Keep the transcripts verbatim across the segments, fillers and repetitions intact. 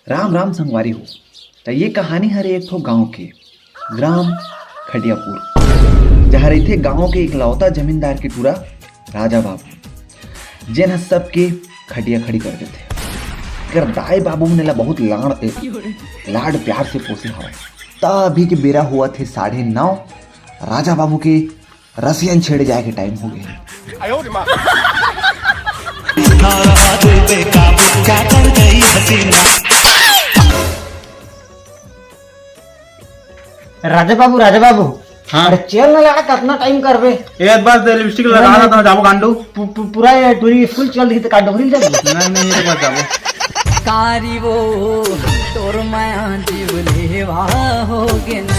राम राम संगवारी हो। त ये कहानी हरे एक ठो गांव के, ग्राम खटियापुर, जहाँ रहिथे गांव के इकलौता जमींदार के टूरा राजा बाबू, जेन ह सबके खटिया खड़ी कर देथे। एकर दाई बाबू मन एला बहुत लाड़, लाड प्यार से पोसे हवय। त अभी के बेरा होवत हे साढ़े नौ। राजा बाबू के रसियन छेड़े जाए के टाइम हो गए। राजा बाबू, राजा बाबू। हाँ। अरे चल ना लगा, कितना टाइम करबे? ए बस दे लिपस्टिक लगा रहा था, जाबो गांडू। पू-, पू-, पूरा ये टूरी स्कूल चल रही तो का डोहरी जाबो? नहीं नहीं, ये तो बस जाबो। कारी वो तोर माया जीव लेवा हो गे ना।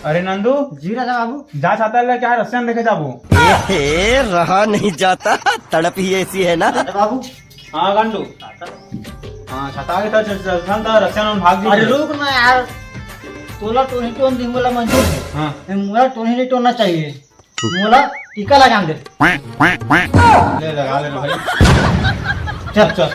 अरे नंदू। जी राजा बाबू। जा छाता ले क्या रसियन देखे जाबो? ए, रहा नहीं जाता, तड़प ही ऐसी है ना। राजा बाबू। हाँ गांडू। हाँ छाता के तो चल चल चल तो रसियन भाग जी। अरे रुक ना यार, तोला टोनी टोन दी मोला मंजूर है। हाँ। ए, मोला टोनी नहीं टोनना चाहिए, मोला टीका लगा दे। ले लगा ले भाई। चल चल।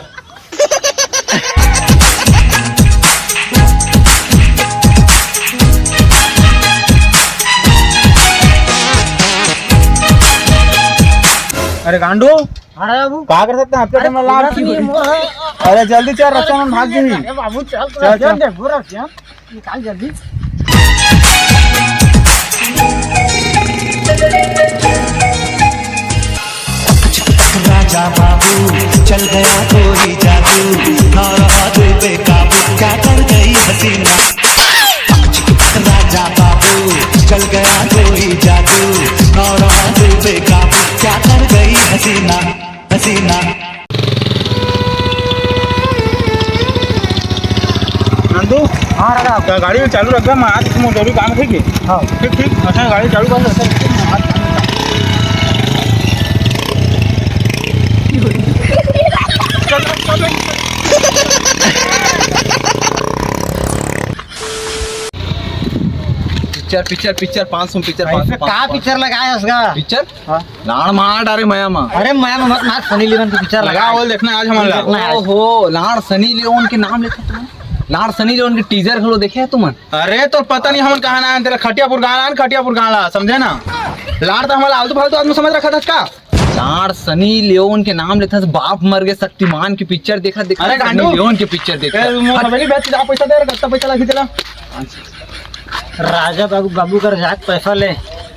अरे गांडू। हाँ रे बाबू। का कर सकते हैं? आपके अरे टाइम में लाभ पूरा की तो हुई? ये मोर है। अरे जल्दी चल, रक्षा में भाग गई। अरे बाबू चल, चल, चल। दे, पूरा क्या? निकाल जल्दी। राजा बाबू चल गया कोई जादू, ना रहा दिल पे काबू, क्या कर गई हसीना। राजा बाबू चल गया कोई जादू, ना रहा दिल पे काबू, क्या कर गई हसीना, हसीना। नंदू। हाँ राजा। गा-, गाड़ी चालू रख, मैं आज तुम जरूरी काम, ठीक है? हाँ। ठीक ठीक, अच्छा गाड़ी चालू कर। पिक्चर पिक्चर पिक्चर पाँच सौ पिक्चर, पाँच सौ, का पाँच सौ। पिक्चर लगाया उसका? पिक्चर? हाँ। लाड़ मार डारे मया मा। अरे मया मा मत मार, सनी लियोन की पिक्चर लगा। बोल देखना आज हमारा। देखना आज। ओहो, लाड़ सनी लियोन के नाम लेते तुमन। लाड़ सनी लियोन के टीजर घलो देखे है तुमन? अरे तो पता नहीं हमन कहाँ ना आए, तेरा खटियापुर गाना है, खटियापुर गाना, समझे ना? लाड़ तो हमारा आलतू फालतू आदमी समझ रखा था का? लाड़ सनी लियोन के नाम लेता था, बाप मर गए शक्तिमान की पिक्चर देखा, देखा अरे सनी गांडू। लियोन की पिक्चर देखा। ए, वो हवेली बेच के जा, पैसा दे रे, कितना पैसा लगी तेरा? राजा बाबू, बाबू कर जाके पैसा ले,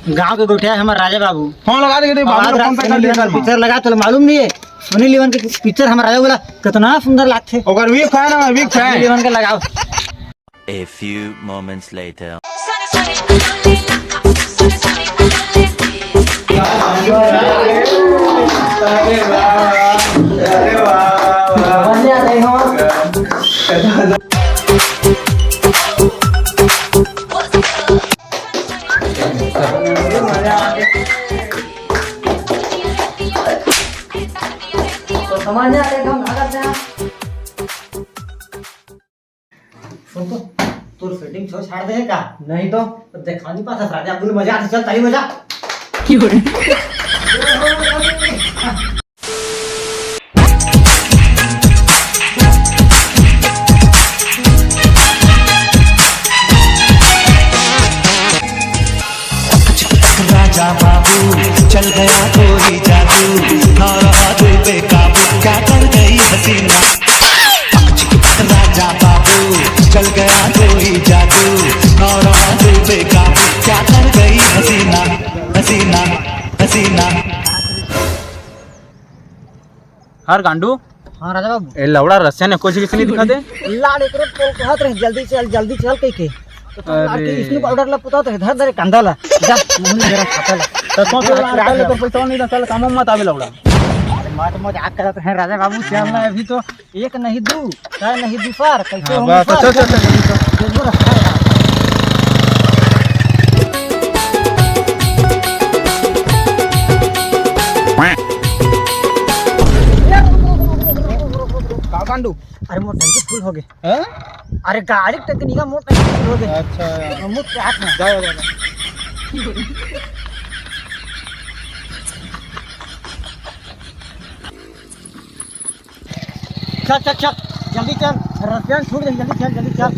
गांव के गोठिया है हमारा राजा बाबू। फोन लगा दे, बाबू आवाज को फोन रात पे कर सनी लियोन दिया का कर। पिक्चर लगा, तो मालूम नहीं है, सनी लियोन की पिक्चर हमारा राजा बोला कितना सुंदर लागथे। ओकर वीक फैन है, वीक सनी फैन। लियोन के लगाओ। A few moments later. तो समझ नहीं आते, हम भागत हैं। सुन तो, तोर सेटिंग छो छाड़ दे का? नहीं तो। तो देखा नहीं पाता, राजा अब्दुल मजा आते, चल ताली बजा। राजा बाबू चल गया कोई जादू, ना रहा दिल पे काबू, क्या कर गई हसीना। राजा बाबू चल गया कोई जादू, ना रहा दिल पे काबू, क्या कर गई हसीना, हसीना, हसीना। हर गांडू। हाँ राजा बाबू। ए लौड़ा रसियन एको झिन नहीं दिखा दे। लाड़ एकरो टोल कहत रहे, "जल्दी चल, जल्दी चल," कह के। तो अरे। लाड़ के विष्णु पाउडर ला पुतात रहे, धर धरे कांदा ला। जा, मुंह में जरा खाता ला। तो सोच ला, लाड़ ले तो पैसा नहीं था, चल काम मत आवे लौड़ा। अरे मत मजाक करत रहे राजा बाबू, चल ना अभी तो एक नहीं दू, चार नहीं दू, चार, कैसे हाँ, होंगे बस, चार? चल, चल, चल, चल। जरूर है। का कांडू? अरे मोर टंकी फुल हो गए। हैं? अरे गाड़ी के टंकी निका, मोर टंकी फुल हो गए। अच्छा। मोर प्यास में। जा, जा, जा, जा। चल, चल, चल। जल्दी चल, रसिया छूट जाही, जल्दी चल, जल्दी चल।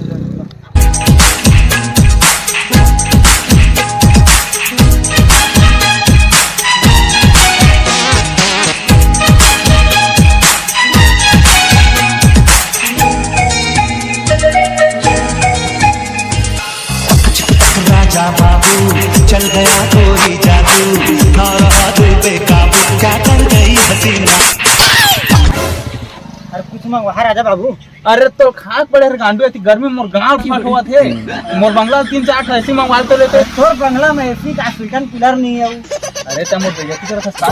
राजा बाबू, चल गया कोई जादू, ना रहा दिल पे काबू, क्या कर गई हसीना। अरे कुछ मंगवा राजा बाबू। अरे तो खाक पड़े रे गांडू, इतनी गर्मी में मोर गांव फट होवत हे। मोर बंगला तीन चार ठो एसी मंगवा तो लेते। तोर बंगला में एसी का, सिल्टन कूलर नहीं है वो। अरे तो मोर बेइज्जती करत हस का?